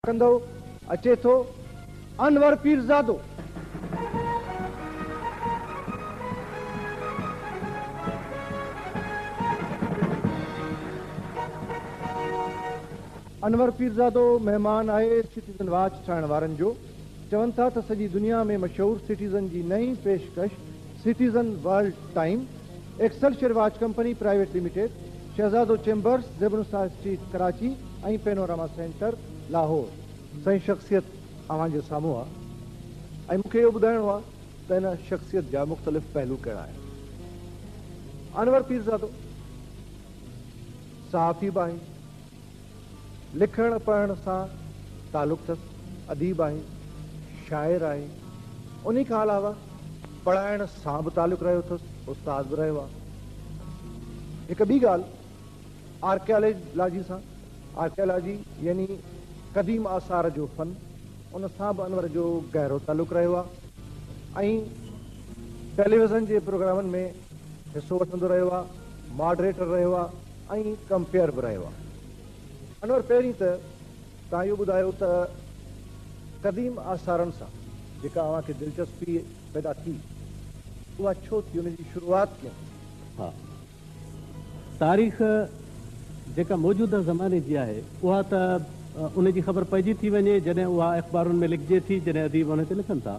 ڪندو اچي ٿو انور پيرزادو. انور پيرزادو مهمان آهي سٽيزن واچ ٺاهڻ وارن جو. چون ٿا ته سڄي دنيا ۾ مشهور سٽيزن جي نئين پيشڪش Citizen World Time, Excelsior Watch Company Private Limited, Shahzado Chambers, Zebunissa Street, Karachi ۽ Panorama Centre, Lahore. سائين شخصيت اوهان جي سامهون آ ۽ مون کي اهو ٻڌائڻو آ ته ان شخصيت جا مختلف پهلو ڪهڙا آهن. انور پيرزادو صحافي به آهي، لکڻ پڙهڻ سان تعلق اٿس، اديب آهي، شاعر آهي، انهي کان علاوه پڙهائڻ سان به تعلق رهيو اٿس، استاد به رهيو آهي. هڪ ٻي ڳالهه آرڪيالاجي سان، آرڪيالاجي يعني قديم آثار جو فن، ان سان به انور جو گهرو تعلق رهيو آهي ۽ ٽيليويزن جي پروگرامن ۾ حصو وٺندو رهيو آهي، ماڊريٽر رهيو آهي ۽ ڪمپيئر به رهيو آهي. انور پهرين ته توهان اهو ٻڌايو ته قديم آثارن سان جيڪا اوهان کي دلچسپي پيدا ٿي اها ڇو ٿي، ان جي شروعات ڪيئن ٿي؟ ها تاريخ جيڪا موجوده زماني جي آهي اها ته ان جي خبر پئجي ٿي وڃي جڏهن اها اخبارن ۾ لکجي ٿي، جڏهن اديب ان تي لکن ٿا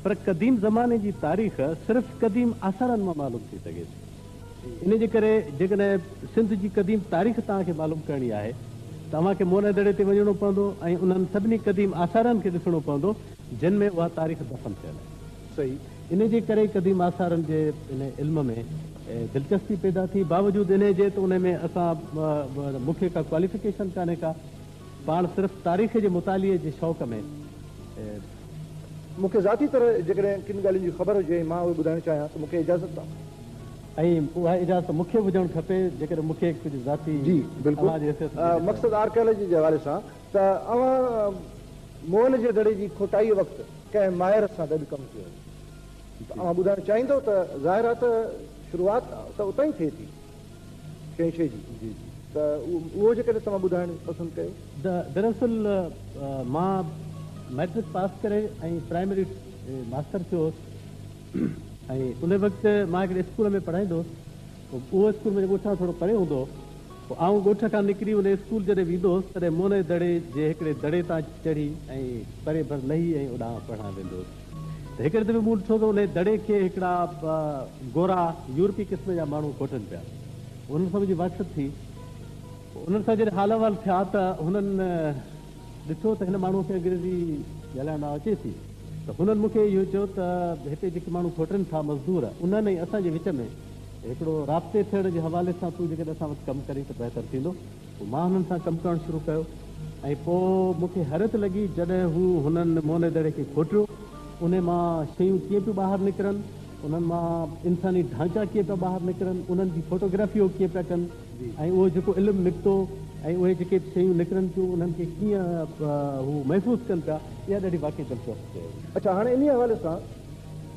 پر قديم زماني جي تاريخ صرف قديم آثارن مان معلوم ٿي سگهي ٿي. ان جي ڪري جيڪڏهن سنڌ جي قديم تاريخ توهان کي معلوم ڪرڻي آهي ته اوهان کي موهن دڙي تي وڃڻو پوندو ۽ انهن سڀني قديم آثارن کي ڏسڻو پوندو جن ۾ اها تاريخ دفن ٿيل آهي. صحيح. ان جي ڪري قديم آثارن جي ان علم ۾ دلچسپي پيدا ٿي باوجود انهي جي ته انهي ۾ اسان مون کي ڪا ڪواليفڪيشن ڪانهي ڪا پاڻ صرف تاريخ جي مطالعي جي شوق ۾. مون کي ذاتي طرح جيڪڏهن ڪن ڳالهين جي خبر هجي ۽ مان اهي ٻڌائڻ چاهيان ته مون کي اجازت آ. ۽ اها اجازت مون کي به هجڻ کپي جيڪڏهن مون کي ڪجهه ذاتي جي بلڪل اوهان جي حيثيت ۾ جيڪڏهن. مقصد آرڪيالاجي جي حوالي سان ته اوهان موهن جي دڙي جي کوٽائيء وقت ڪنهن ماهر سان گڏ ڪم ڪيو هو ته اوهان ٻڌائڻ چاهيندؤ ته ظاهر آ ته شروعات ته اتان ئي ٿئي ٿي ڪنهن شيء جي جي ته اهو جيڪڏهن توهان ٻڌائڻ پسند ڪيو. دراصل مان مئٽرڪ پاس ڪري ۽ پرائمري ماستر ٿيو هوس ۽ ان وقت مان هڪڙي اسڪول ۾ پڙهائيندو هوس. اهو اسڪول منهنجي ڳوٺ کان ٿورو پري هوندو هو. پوء آئون ڳوٺ کان نڪري ان اسڪول جڏهن ويندو هوس تڏهن موهن جي دڙي جي هڪڙي دڙي تان چڙهي ۽ پري ڀر لهي ۽ اوڏانهن پڙهائڻ ويندو هوس ته هڪڙي دفعي مون ڏٺو ته انهي دڙي کي هڪڙا گورا يورپي قسم جا ماڻهو کوٽن پيا. انهن سان منهنجي واقفيت ٿي. پوء انهن سان جڏهن حال احوال ٿيا ته هنن ڏٺو ته هن ماڻهوء کي انگريزي ڳالهائڻ اچي ٿي ته هنن مون کي اهو چيو ته هتي جيڪي ماڻهو کوٽن ٿا مزدور انهن ۽ اسان جي وچ ۾ هڪڙو رابطي ٿيڻ جي حوالي سان تون جيڪڏهن اسان وٽ ڪم ڪرين ته بهتر ٿيندو. پوء مان هنن سان ڪم ڪرڻ شروع ڪيو ۽ پوء مون کي حيرت لڳي جڏهن هو هنن موهن جي دڙي کي کوٽيو، انهي مان شيون ڪيئن پيون ٻاهر نڪرن، انهن مان انساني ڍانچا ڪيئن پيا ٻاهر نڪرن، انهن جي فوٽوگرافي هو ڪيئن پيا ڪن ۽ اهو جيڪو علم نڪتو ۽ اهي جيڪي به شيون نڪرن پيون انهن کي ڪيئن هو محفوظ ڪن پيا، اها ڏاڍي واقعي دلچسپ شيء هئي. اڇا هاڻي انهي حوالي سان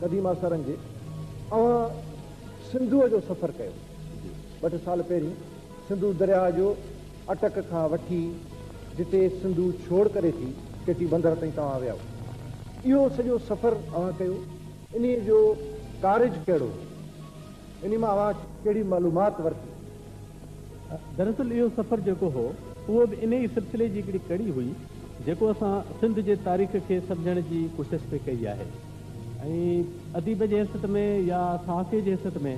قديم آثارن جي اوهان سنڌوء جو سفر ڪيو. ٻه ٽي سال پهرين سنڌو درياهه جو اٽڪ کان وٺي جتي سنڌو ڇوڙ ڪري ٿي ڪيٽي بندر تائين توهان ويا. اهو سڄو سفر اوهان ڪيو، انهيء جو ڪارج ڪهڙو هو؟ انهيء مان اوهان ڪهڙي معلومات ورتي؟ دراصل اهو سفر جيڪو هو، اهو به انهيء سلسلي جي هڪڙي ڪڙي هئي، جيڪو اسان سنڌ جي تاريخ کي سمجهڻ جي ڪوشش پئي ڪئي آهي. ۽ اديب جي حيثيت ۾ يا صحافيء جي حيثيت ۾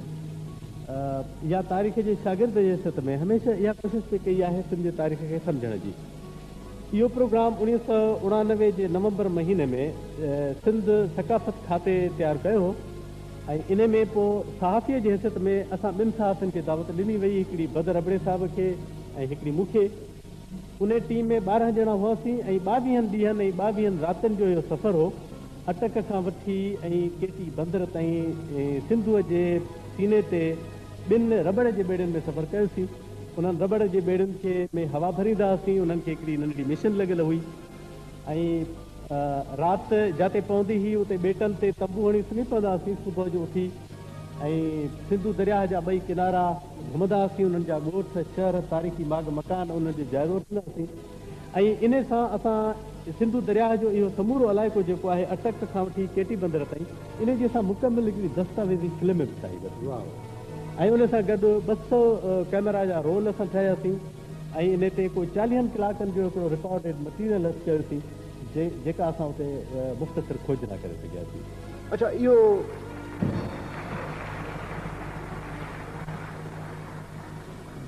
يا تاريخ جي شاگرد جي حيثيت ۾ هميشه اها ڪوشش پئي ڪئي آهي سنڌ جي تاريخ کي سمجهڻ جي. اهو پروگرام 1989 جي نومبر مهيني ۾ سنڌ ثقافت کاتي تيار ڪيو هو ۽ انهي ۾ پوء صحافيء جي حيثيت ۾ اسان ٻن صحافين کي دعوت ڏني وئي هڪڙي بدر ابڙي صاحب کي ۽ هڪڙي مون کي. انهي ٽيم ۾ 12 ڄڻا هئاسين ۽ ٻاويهن ڏينهن ۽ ٻاويهن راتين جو اهو سفر هو. اٽڪ کان وٺي ۽ ڪيٽي بندر تائين سنڌوء جي سيني تي ٻن رٻڙ جي ٻيڙين ۾ سفر ڪيوسين. انهن رٻڙ جي ٻيڙين کي ۾ هوا ڀريندا هئاسين. انهن کي هڪڙي ننڍڙي مشن لڳل هئي ۽ رات جاتي پوندي هئي اتي ٻيٽن تي تنبو هڻي سمهي پوندا هئاسين. صبح جو اٿي ۽ سنڌو درياهه جا ٻئي ڪنارا گهمندا هئاسين. انهن جا ڳوٺ، شهر، تاريخي ماڳ مڪان انهن جو جائزو وٺندا هئاسين. ۽ انهي سان اسان سنڌو درياهه جو اهو سمورو علائقو جيڪو آهي اٽڪ کان وٺي ڪيٽي بندر تائين انهي جي اسان مڪمل هڪڙي دستاويزي فلم به ٺاهي ورتي ۽ ان سان گڏ 200 ڪئميرا جا رول اسان ٺاهياسين ۽ انهي تي ڪو 40 ڪلاڪن جو هڪڙو رڪارڊيڊ مٽيريل هٿ ڪيوسين جيڪا اسان اتي مختصر کوجنا ڪري سگهياسين. اڇا اهو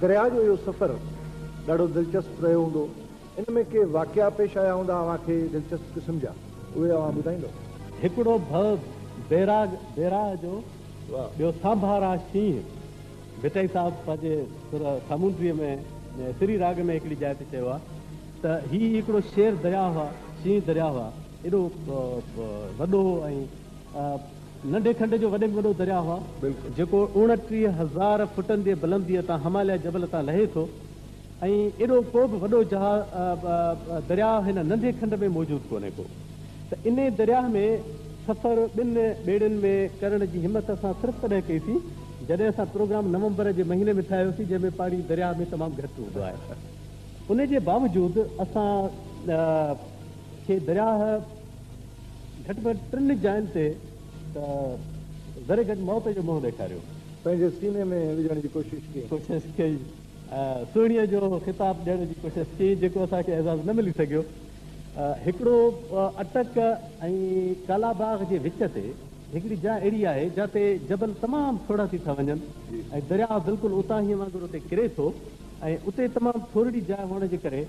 درياء جو اهو سفر ڏاڍو دلچسپ رهيو هوندو. ان ۾ ڪي واقعا پيش آيا هوندا اوهان کي دلچسپ قسم جا، اهي اوهان ٻڌائيندو؟ هڪڙو ڀؤ بيراڳ بيراهه جو، ٻيو سانڀارا شينهن. ڀٽائي صاحب پنهنجي سر سامونڊيء ۾ سري راڳ ۾ هڪڙي جاء تي چيو آهي ته هي هڪڙو شير درياء آ، شينهن درياء آ، ايڏو وڏو ۽ ننڍي کنڊ جو وڏي ۾ وڏو درياء آ، جيڪو 29,000 فٽن جي بلنديء تان هماليه جبل تان لهي ٿو ۽ ايڏو ڪو به وڏو جهاز درياء هن ننڍي کنڊ ۾ موجود ڪونهي ڪو ته انهي درياء ۾ سفر ٻن ٻيڙين ۾ ڪرڻ جي همت اسان صرف تڏهن ڪئي سين جڏهن اسان پروگرام نومبر جي مهيني ۾ ٺاهيو سين جنهن ۾ پاڻي درياء ۾ تمام گهٽ هوندو آهي انهي جي باوجود اسان کي درياهه گهٽ ۾ گهٽ ٽن جاين تي ته ذري گهٽ موت جو منهن ڏيکاريو. پنهنجي سيني ۾ وجهڻ جي ڪوشش ڪئي. ڪوشش ڪئي. سهڻيء جو خطاب ڏيڻ جي ڪوشش ڪئي جيڪو اسان کي اعزاز نه ملي سگهيو. هڪڙو اٽڪ ۽ ڪالاباغ جي وچ تي هڪڙي جاء اهڙي آهي جاتي جبل تمام سوڙها ٿي ٿا وڃن ۽ درياء بلڪل اتاهينء وانگر اتي ڪري ٿو ۽ اتي تمام ٿورڙي جاء هئڻ جي ڪري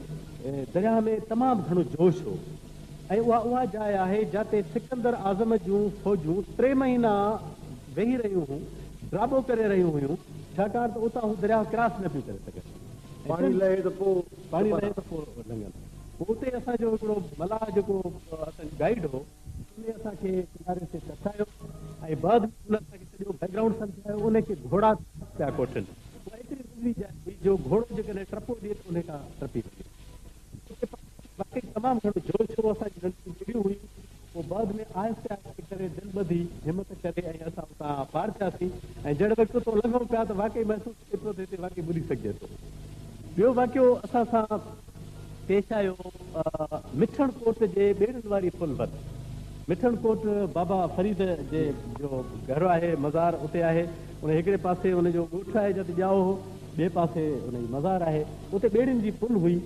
درياء ۾ تمام گهڻو جوش هو ۽ اها اها جاء آهي جاتي سڪندر اعظم جون فوجون ٽي مهينا ويهي رهيون هون، ڊاٻو ڪري رهيون هيون، ڇاڪاڻ ته اتان هو درياء ڪراس نه پيون ڪري سگهن. پاڻي لهي ته پوء پاڻي لهي ته پوء لنگهن. پوء اتي اسان جو هڪڙو ملاح جيڪو اسان جو گائيڊ هو، ان اسان کي ڪناري تي ترسايو ۽ بعد ۾ هن اسان کي سڄو بيڪ گرائونڊ سمجهايو، ان کي گهوڙا پيا ڪوٺين. اها ايتري ننڍڙي جاء هئي جو گهوڙو جيڪڏهن ٽپو ڏئي ته ان کان ٽپي وڃي. اتي واقعي تمام گهڻو جوش هو، اسان جون ننڍڙيون ٻيڙيون هيون، پوء بعد ۾ آهستي آهستي ڪري دل ٻڌي همت ڪري ۽ اسان اتان پار ٿياسين ۽ جهڙي وقت اتان لنگهون پيا ته واقعي محسوس ٿئي پيو ته هتي واقعي ٻڏي سگهجي ٿو. ٻيو واقعو اسان سان پيش آيو مٺڻ ڪوٽ جي ٻيڙين واري پل وٽ. مٺڻ ڪوٽ بابا فريد جي جو گهر آهي، مزار اتي آهي. ان هڪڙي پاسي ان جو ڳوٺ آهي جتي ڄائو هو، ٻئي پاسي ان جي مزار آهي. اتي ٻيڙين جي پل هئي.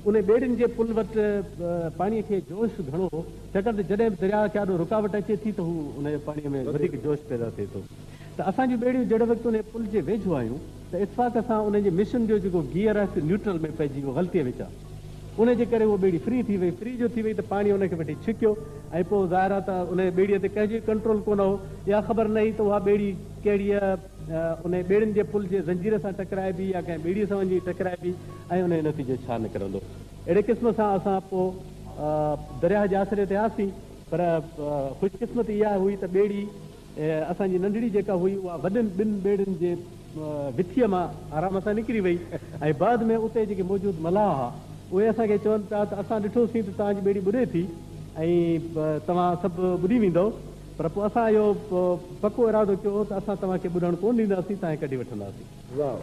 ان ٻيڙين جي پل وٽ پاڻيء کي جوش گهڻو هو، ڇاڪاڻ ته جڏهن به درياهه کي آڏو رڪاوٽ اچي ٿي ته هو ان جي پاڻيء ۾ وڌيڪ جوش پيدا ٿئي ٿو. ته اسان جون ٻيڙيون جهڙي وقت ان پل جي ويجهو آيون ته اتفاق سان انهن جي مشن جو جيڪو گيئر آهي سو نيوٽرل ۾ پئجي ويو غلطيء وچان. ان جي ڪري اها ٻيڙي فري ٿي وئي. فري جو ٿي وئي ته پاڻي ان کي وٺي ڇڪيو ۽ پوء ظاهر آهي ته ان ٻيڙيء تي ڪنهن جو ئي ڪنٽرول ڪونه هو. اها خبر نه هئي ته اها ٻيڙي ڪهڙيء ان ٻيڙين جي پل جي زنجير سان ٽڪرائبي يا ڪنهن ٻيڙيء سان وڃي ٽڪرائبي ۽ ان جو نتيجو ڇا نڪرندو. اهڙي قسم سان اسان پوء درياهه جي آسري تي آياسين پر خوش قسمتي اها هئي ته ٻيڙي اسان جي ننڍڙي جيڪا هئي اها وڏين ٻن ٻيڙين جي وٿيء مان آرام سان نڪري وئي ۽ بعد ۾ اتي جيڪي موجود ملاح ها اهي اسان کي چون پيا ته اسان ڏٺوسين ته توهان جي ٻيڙي ٻڏي ٿي ۽ توهان سڀ ٻڏي ويندؤ پر پوء اسان اهو پڪو ارادو ڪيو هو ته اسان توهان کي ٻڏڻ ڪونه ڏينداسين، توهان کي ڪڍي وٺنداسين. واهه!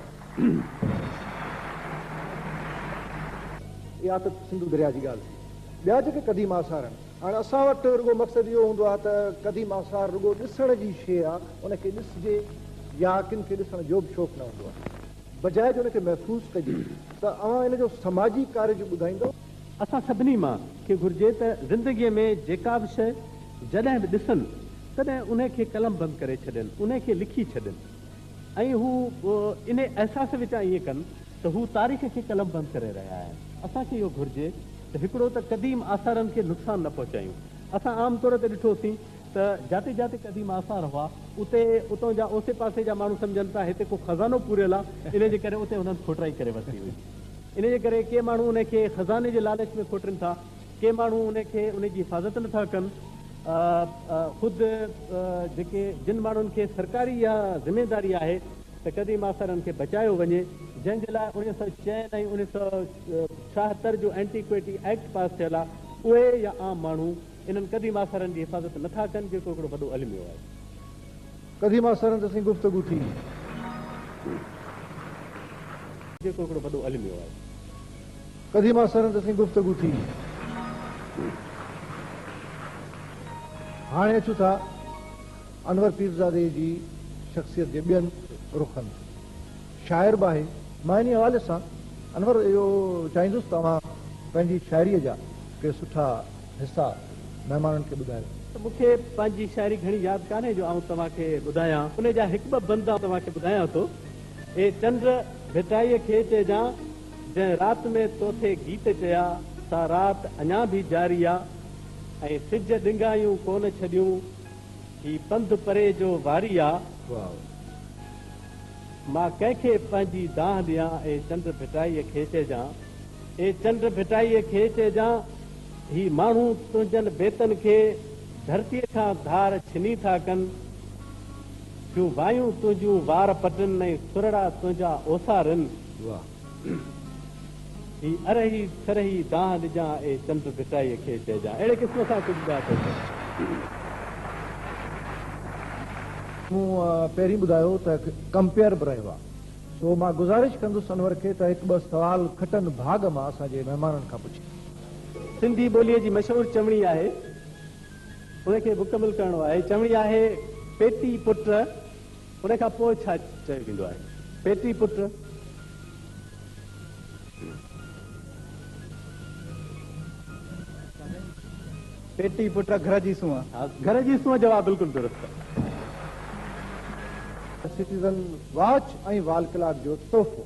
اها ته سنڌو درياء جي ڳالهه ٿي. ٻيا جيڪي قديم آثار آهن، هاڻ اسان وٽ رڳو مقصد اهو هوندو آهي ته قديم آثار رڳو ڏسڻ جي شيء آهي، ان کي ڏسجي يا ڪن کي ڏسڻ جو به شوق نه هوندو آهي. بجاء جو ان کي محفوظ ڪجي ته اوهان ان جو سماجي ڪارج ٻڌائيندؤ؟ اسان سڀني مان کي گهرجي ته زندگيء ۾ جيڪا به شيء جڏهن به ڏسن تڏهن انهي کي قلمبند ڪري ڇڏين، انهي کي لکي ڇڏين ۽ هو انهي احساس وچان ائين ڪن ته هو تاريخ کي قلمبند ڪري رهيا آهن. اسان کي اهو گهرجي ته هڪڙو ته قديم آثارن کي نقصان نه پهچايون. اسان عام طور تي ڏٺوسين ته جاتي جاتي قديم آثار هئا، اتي اتان جا اوسي پاسي جا ماڻهو سمجهن پيا هتي ڪو خزانو پوريل آ، انهي جي ڪري اتي هنن کوٽرائي ڪري ورتي هئي. انهي جي ڪري ڪي ماڻهو انهي کي خزاني جي لالچ ۾ کوٽرين ٿا، ڪي ماڻهو انهي کي انهي جي حفاظت نه ٿا ڪن. خود جيڪي جن ماڻهن کي سرڪاري اها ذميداري آهي ته قديم آثارن کي بچايو وڃي، جنهن جي لاء اوڻيهه سؤ چئن ۽ اوڻيهه سؤ ڇاهتر جو اينٽيڪوئٽي ايڪٽ پاس ٿيل آهي، اهي يا عام ماڻهو انهن قديم آثارن جي حفاظت نه ٿا ڪن، جيڪو هڪڙو وڏو الميو آهي. قديم آثارن تي اسين گفتگو ٿي. جيڪو هڪڙو وڏو الميو آهي. قديما سرهند سين گفتگو ٿي. هاڻي اچون ٿا انور پيرزادي جي شخصيت جي ٻين رخن تي. شاعر به آهي. مان انهي حوالي سان انور اهو چاهيندس ته اوهان پنهنجي شاعريء جا ڪي سٺا حصا مهمانن کي ٻڌايو. مون کي پنهنجي شاعري گهڻي ياد ڪانهي جو آئون توهان کي ٻڌايان. انهي جا هڪ ٻه بند آئون توهان کي ٻڌايان ٿو. اي چنڊ ڀٽائيء کي چئجان، جنهن رات ۾ توٿي گيت چيا، سا رات اڃا ڀي جاري آ، ۽ سج ڏنگايون ڪونه ڇڏيون، هي پنڌ پري جو واري آ. مان ڪنهن کي پنهنجي دانهن ڏيان، اي چنڊ ڀٽائيء کي چئجان. اي چنڊ ڀٽائيء کي چئجان، هي ماڻهو تنهنجن بيتن کي ڌرتيء کان ڌار ڇني ٿا ڪن. ٿيون وايون تنهنجون وار پٽن ۽ سرڙا تنهنجا اوسارن. هي ارهي سرهي دانهن ڏجان اي چنڊ ڀٽائيء کي چئجان. اهڙي قسم سان ڪجهه ٻيا بيت. مون پهرين ٻڌايو ته هڪ ڪمپيئر به رهيو آهي. سو مان گذارش ڪندس انور کي ته هڪ ٻه سوال کٽن ڀاڳ مان اسان جي مهمانن کان پڇي. سنڌي ٻوليء جي مشهور چوڻي آهي. ان کي مڪمل ڪرڻو آهي. چوڻي آهي پيٽي پٽ، ان کان پوء ڇا چيو ويندو آهي؟ پيٽي پٽ. پيٽي پٽ گهر جي سونهن. ها گهر جي سونهن جواب بلڪل درست. سٽيزن واچ ۽ وال ڪلاڪ جو تحفو.